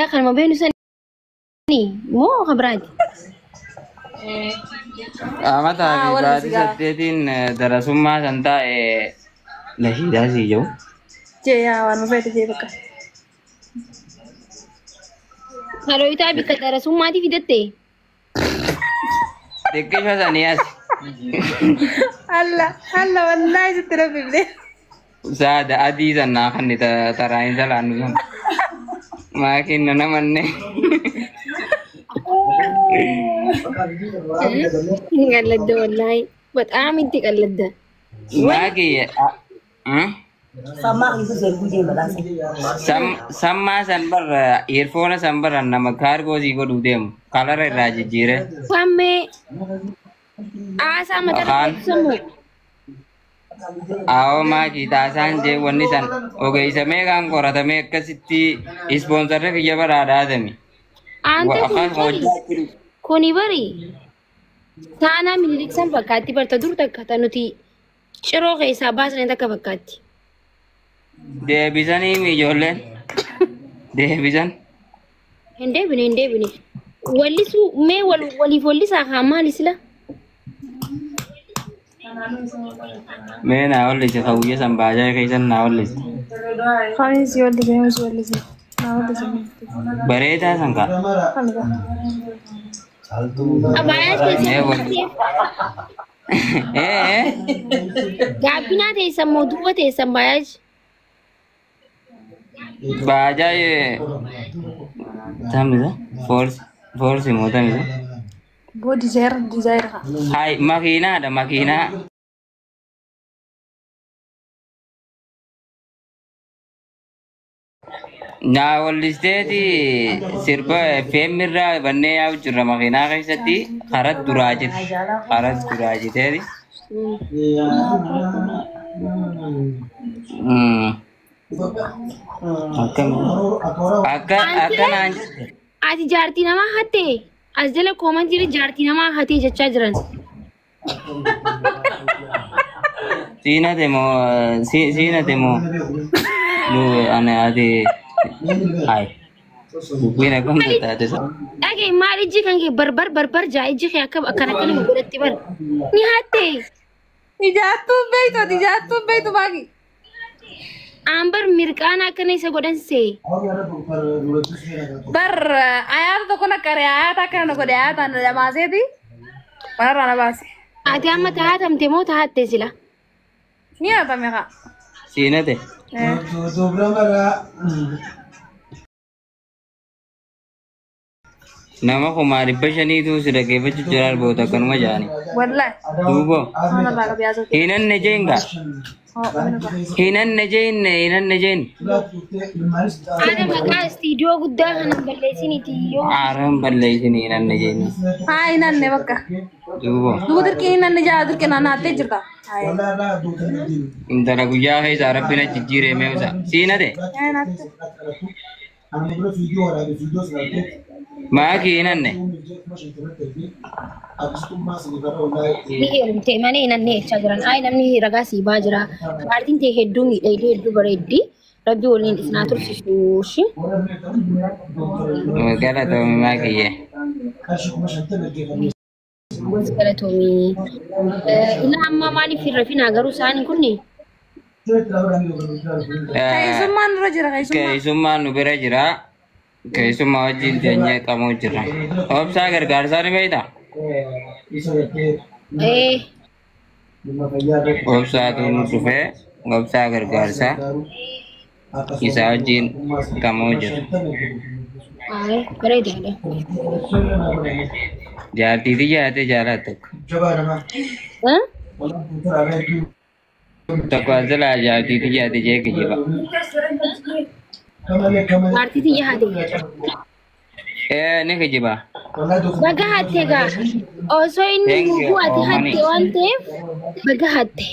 Kanuma beenu sanii moo kan biraati? Amataa Ah, fi walli baatii sigaa. 8n darasummaa san taa'e nashiidaa sii jiru. Jee yaa waan feete jee bakka. Harooyitaa bikka darasummaatii fidatte. Xiqqisha sanii as. Alla alla wallaahi sitti rabbifne. Saada adii san naa kanni taraayin salaannu san. Maakiin na namanne. Hin qalladda wallaahi. Baxaam itti qalladda. Maakii. Sammaa san barra earphone san barra nama kaargoo sii godhuu deemu kalara irraa jijjiire. Fammee aasaa mataa Afaan. sammuu. Awoo maakii taasaan jee wanni san ogeessa meeqaan qoratamee akkasitti ispoonsarri kiyya baraa dhaatami. Aantee kun Afaan bari hojjaa jiru. kuni bari taanaa miniliksan fakkaatti barta dur takka ta nuti ciroo keessaa baasne takka fakkaatti. Deebisanii ijoolleen. Deebisan. Hin deebine hin deebine. Wallisuu mee wal waliif wallisaa haa maali sila? Mee naa wallisi hawwiyya san baajaa keessan naa wallisi. Kamiin si wallise yoo si wallise. Naa wallise. Bareedaa san kaa. Kami kaa. Abaayaa Mee keessan walli. Ee gaabbinaa teessan moo duuba teessan baayaaji? Baajaa tamisa foorsi foorsi moo tamisa. Boo dizaayir dizaayir haa. Hai makiinaadha makiinaa. Naa wallisteeti sirba FM irraa bannee yaa'u jirra makiinaa keessatti karaa duraa jette. Karaa duraa jetteeti. Akkam akka akka naan jette. Ati jaartii namaa hattee as jala koomantii jaartii namaa hattee jechaa jiran. Siinate moo siinate moo nu ana ati hai dubbiin akkam taate sa. Dhagee maal ijji kan kee barbar barbar jaa ijji kee akka akkana akkana godhatti bar. Ni hattee. Ijaattuun beektu ati ijaattuun beektu maaki. Aan bar mirqaana akkana isa godhan see. Bar ayaata tokko na qaree ayaata akkana na godhe ayaata na dhamaaseeti. Manarraa na baase. Ati amma taatamte moo taatte sila? Ni haatame haa. Siinate. Nama 500,000tu si dhaggeeffachuu jira arboota akkanuma jaani. Wallaahi. Duuba. Manarraa qabi haasofte. Hinanne jeenga. Hinanne jenne hinanne jeen. Haadha maqaa istiidiyoo guddaa kana hin balleessiniiti yoo. Aaraan balleessini hinanne jenne. Haa hinanne bakka. Duuba. Duuba dirqii hinanne jaa dirqii na naattee jirta. Intala guyyaa keessaa rabbi na jijjiiree meewsa. Siinate. Haa naatte. Maakii hinanne. Ni heerumte malee hinanne jechaa jiran. Ayi namni ragaa sii baa jira. Paartiin ta'e hedduu miidhagdee hedduu bareeddi. Rabbi waliin isinaa tursiisu shi. Galatoomii maakiyyee. Galatoomii. Ila amma maaliif hin rafinaa garuu isaan kunni? Keessummaan nurra jira keessummaan. Keessummaan nu bira jira. Keessummaa wajjin teenyee qabuu jira. Obsaa gargaarsaa ni beektaa? Ee. Obsaatu nu dhufee obsaa gargaarsaa isaa wajjin qabuu jira. Ayi bareedaadha. Jaartii fi jaatee jaalaa tokko. Tokko as jalaa jaartii fi jaatee jee kijiba. Paartii tiyya haate. Ee ni kijiba. Baga hatte gaa. Osoo inni Thank you, muguu ati Oomani. hatte waan ta'eef baga hatte.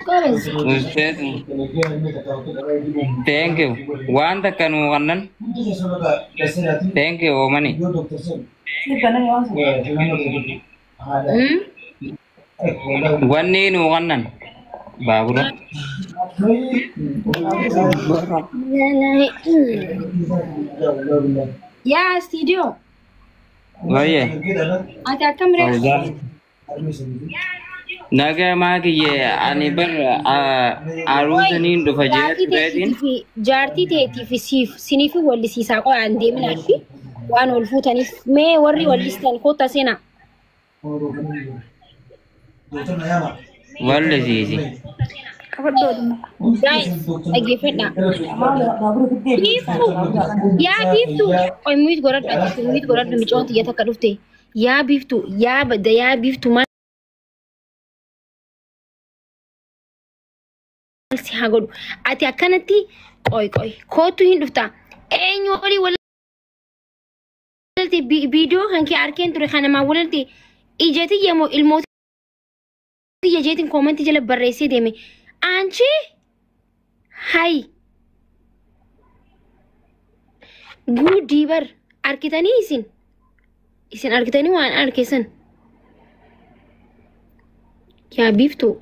Goras. Ustaz. Thank you. Waan takka nuu kannan. Thank you Oomani. Wanni nuu kannan. Baabura. Yaa istiidiyoo. Wayye. Ati akkam ree? Fawzaa. Nagaa maa kiyye ani bar aruusaniin dhufa jee Jaartii tureetiin. teetii fi jaartii teetii fi siif siniif wallisiisaa qo'aan deeminaa fi waan wal fuutaniif mee warri wallistan kottaa seenaa. Wallisiisi. Qabadhoo. Guys, dhaggeeffadhaa. Biiftuu, yaa biiftuu, qoy mute godhadhu ati mute godhadhu micoon tiyya takka dhufte. Yaa biiftuu, yaa badda yaa biiftuu maal si haa godhu. Ati akkanatti qoy qoy kootu hin dhufta. Eenyu walii walalte viidiyoo kan kee arkeen ture kanamaa walalte ija tiyya moo ilmoo tiyya jeetiin koomantii jala barreessee deeme. Anchi hay guddii bar arkitanii isin isin arkitanii waan arkeessan yaa biiftuu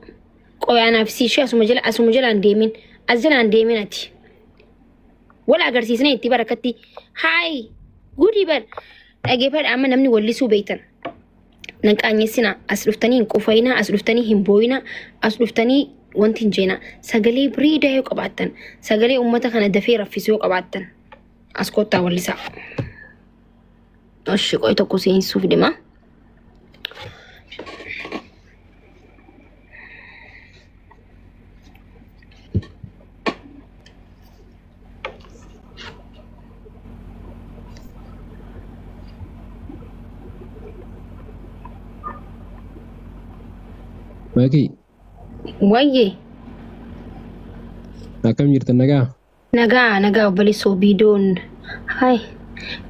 qoy anaaf si ishee asuma jala asuma jalaan deemin as jalaan deemin ati wal agarsiisne itti barakatti haay gudii bar dhageeffadha amma namni wallisuu beektan nan qaanyessina as dhuftanii hin qufayina as dhuftanii hin booyina as dhuftanii wanti hin jeena sagalee bareedaa yoo qabaattan sagalee uummata kana dafee raffisu yoo qabaattan as kottaa wallisaa. Oshi qoy tokko seensuuf deema. Maki, Wayyee akkam jirtan nagaa? Nagaa nagaa obboleessoo viidiyoon hay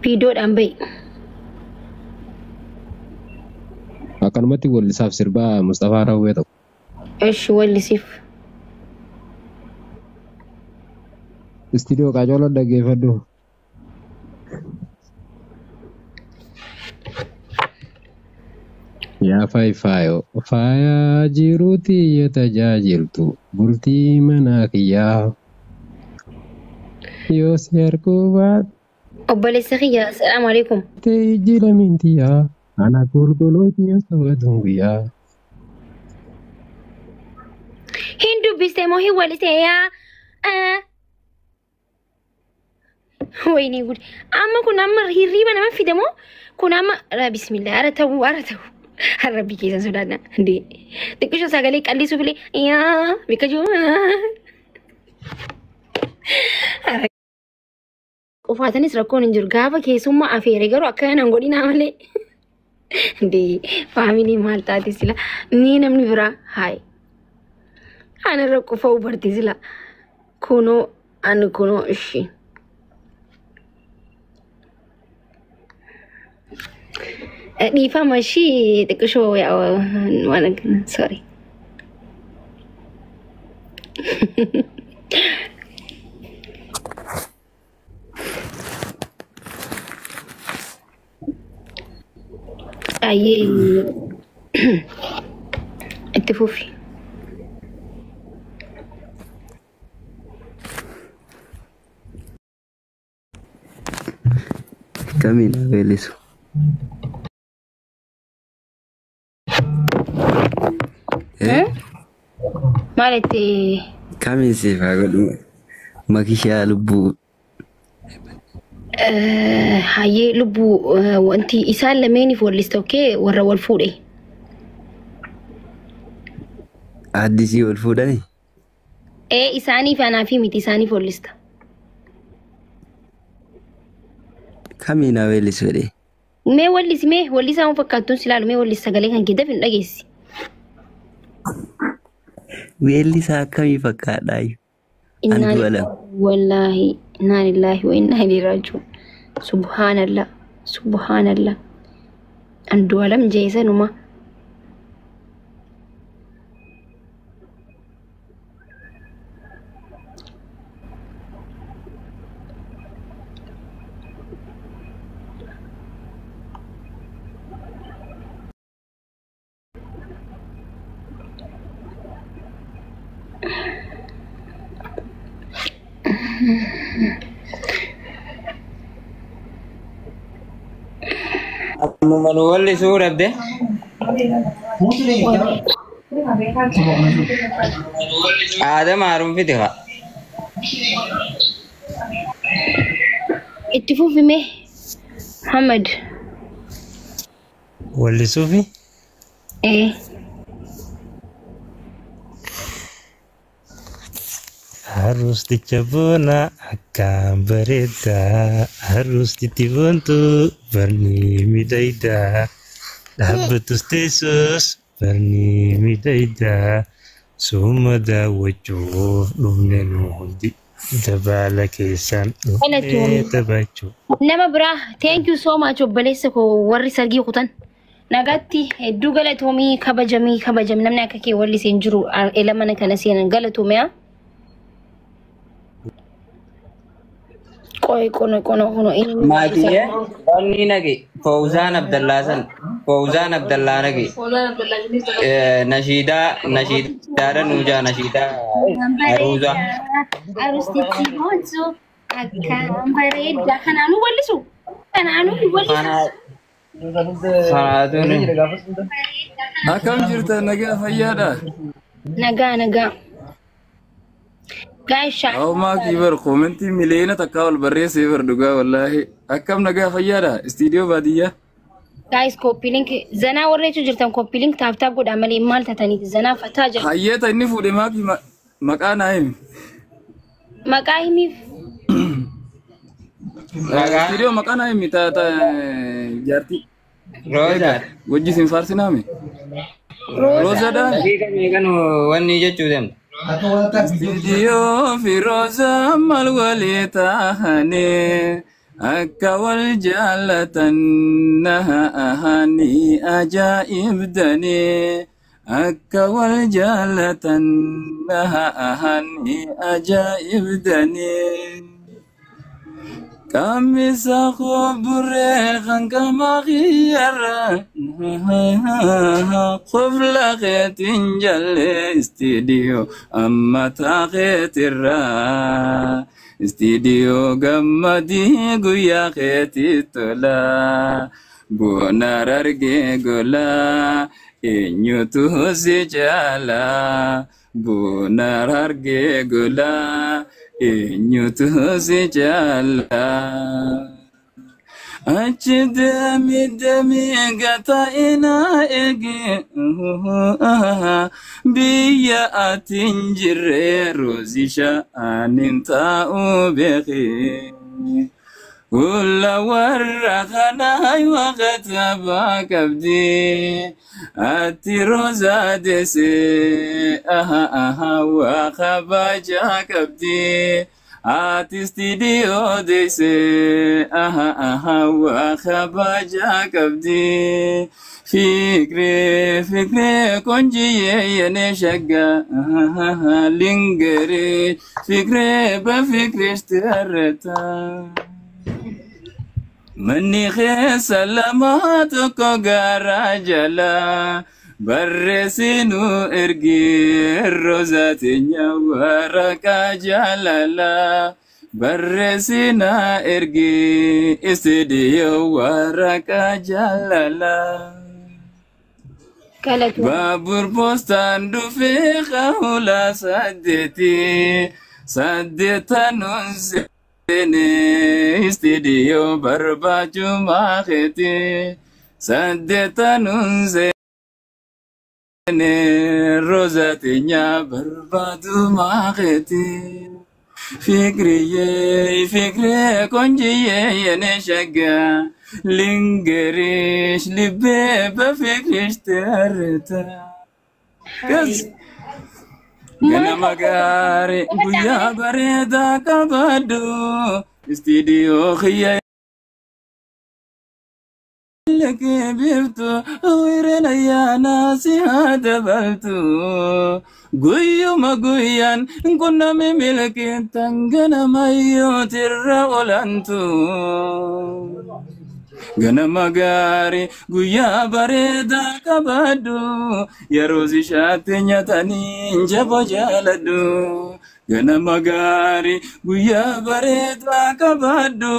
viidiyoodhaan ba'i. Akkanumatti wallisaaf sirbaa Mustafaa Rawwee tokko. Eshi wallisiif. Istiidiyoo Qaacooloo dhaggeeffadhu. Yaa faayifaayo faayaa jiruuti yoo tajaajiltu bultii manaa kiyyaa. Yoo si arguu baatte Obboleessa kiyya assalaamu alaikum. ijji lamintiyyaa ana qulqulluuti yoo sabatuun guyyaa. Hin dubbiste moo hin walliste yaa? Wayinii gudi. Amma kun amma hirriiba nama fide moo kun amma bismillah ara ta'uu ara ta'uu. Rabbi keessan sodaadha. Ndee xiqqisho sagalee qallisuuf illee yaa bika jiru. Qofaatanis rakkoon hin jiru. Gaafa keessummaa afeere garuu akka kanaan godhinaa malee. Ndee faamilii maal taate sila ni namni biraa haay. Ana qofa hubarti sila. Kunoo ani kunoo ishii. Dhiifama ishii xiqqishoo waan akkana sorry. Ayyee itti fufi. Kamiin haa weellisu? Maal itti Kamiin siif haa godhu? Makishaa lubbuu. Hayyee lubbuu wanti isaan lameeniif wallista okay warra wal fuudhe. Addisii wal fuudhanii? Ee isaaniif anaa fi miti isaaniif wallista. Kamiin haa weellisu jedhee? Mee wallisi mee wallisaa waan fakkaattuun si ilaalu mee wallisi sagalee kan kee dafi nu dhageessi. Weellisaa akkamii fakkaadhaayu? Innaa Andu alam. Wallaahi innaa lillaahi wa innaa ilaihi raaji'uun. Subhaanallah subhaanallah. Andu'aalam jeesanuma. Ammuma nu wallisuu dhabde. Aadam haaruun fide haa. Itti fufime Muhammad. Wallisuufi? Ee. Harusticha boona akkaan bareedaa, harustitti boontu barni miidhagdaa, dhaabbatus teessus barni miidhagdaa, suma daawwachuuf dhufne nu hundi dabaala keessaan dhufnee Galatoomii. taphachuu. Nama biraa, thank you so much, obboleessa koo warri sargii kutan. Nagaatti, hedduu galatoomii, kabajamii, kabajami. Namni akka kee wallisee hin jiru ela mana kana seenan galatoomiyaa. Qoy qono qono qono inni Maatiyyee wanni nage Fawzaan Abdallaa san, Fawzaan Abdallaa nage nashiidaa nashiidaadha nuujaa nashiidaa aruuzaa. Arustitti boonsu akkaan bareeda, kanaanuu wallisu, kanaanuu wallisu. Kanaatu Akkam jirtan, nagaa fayyaadha? Nagaa, nagaa. Gaashaa. Hawmaa kiibar koomentii 1 miliyoona ol barreessee bar dhugaa wallaahi. Akkam, nagaa fayyaadha? Istiidiyoo baadiyyaa. Guys, copy link zanaa warra jechuu jirtan, copy link tap tap godhaa malee maal tataniiti zanaa fataa jira. Hayyeeta inni fuudhe maakii maqaa naa himi. Maqaa himiif. Maqaa Istiidiyoo maqaa naa himi ta jaartii. Roozaa. Wajji sin faarsinaame? Roozaadhaan. Daqiiqa meeqa nu wanni jechuu deemta? Istiidiyoo fi Roozaa maal walii tahanii akka wal jaallatan nahanii ajaa'ibdanii, akka wal jaallatan nahanii ajaa'ibdanii. Qaamisa kooburee hanqama kiyyarra qofla keetiin jallee, istiidiyoo amma taakeetirra, istiidiyoo gammadii guyyaa keetii tola bonaar argee gola, eenyutu si jaala, bonaar argee gola, eenyutu si jaala. Achi deemi deemi gata ina eegi, biyya ati hin jirre roozisha anin taa'u beeki. Ulla warra kanaa waqta qabdi ati roozaa deese waa kabajaa qabdi, ati istiidiyoo deesse waa kabajaa qabdi. Fikri fikri konjiye yene shagga lingere fikri bafikrish tereta. Manni keessa lama, tokko garaa jala, barreessinu ergi roza teenya waraqaa jaalala, barreessina ergi istiidiyoo waraqaa jaalala. Galatoomii. Baabur poostaan dhufee qahula 8 saddeetanuun seene, istiidiyoo barbaachumaa keeti, saddeetanuun seene, roza teenya barbaadumaa keeti. Fikriye fikre konjiye yene shagga lingerish libbe bafikrish tereta. Kas ganama gaarii guyyaa bareedaa qabadhu, istiidiyoo kiyya biftu wiireen ayyaana si haa dabaltu, guyyuma guyyaan qunnami milkiitan ganamayyootirra olantu. Ganama gaarii guyyaa bareedaa qabadhu, yeroo ishaatti nyaatanii jaba jaaladhu. Ganama gaarii guyyaa bareedaa qabadhu.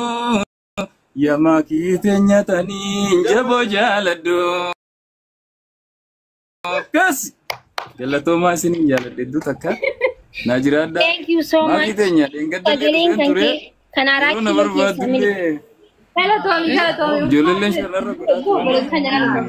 Yamaa kiitee nyaatanii jaboo jaaladhu. Akkas galatoomaa isiniin jaaladhe hedduu takka. Naa jiraadhaa. Thank you so Maakii much. teenya dheengadda illee Sagaleen dhufeen kan ture. kee kan araa Yeroo na kiiloo keessa miliqe. barbaadullee Galatoomi galatoomi. ijoolleen shanarra godhaa turan. Kan jedhamu.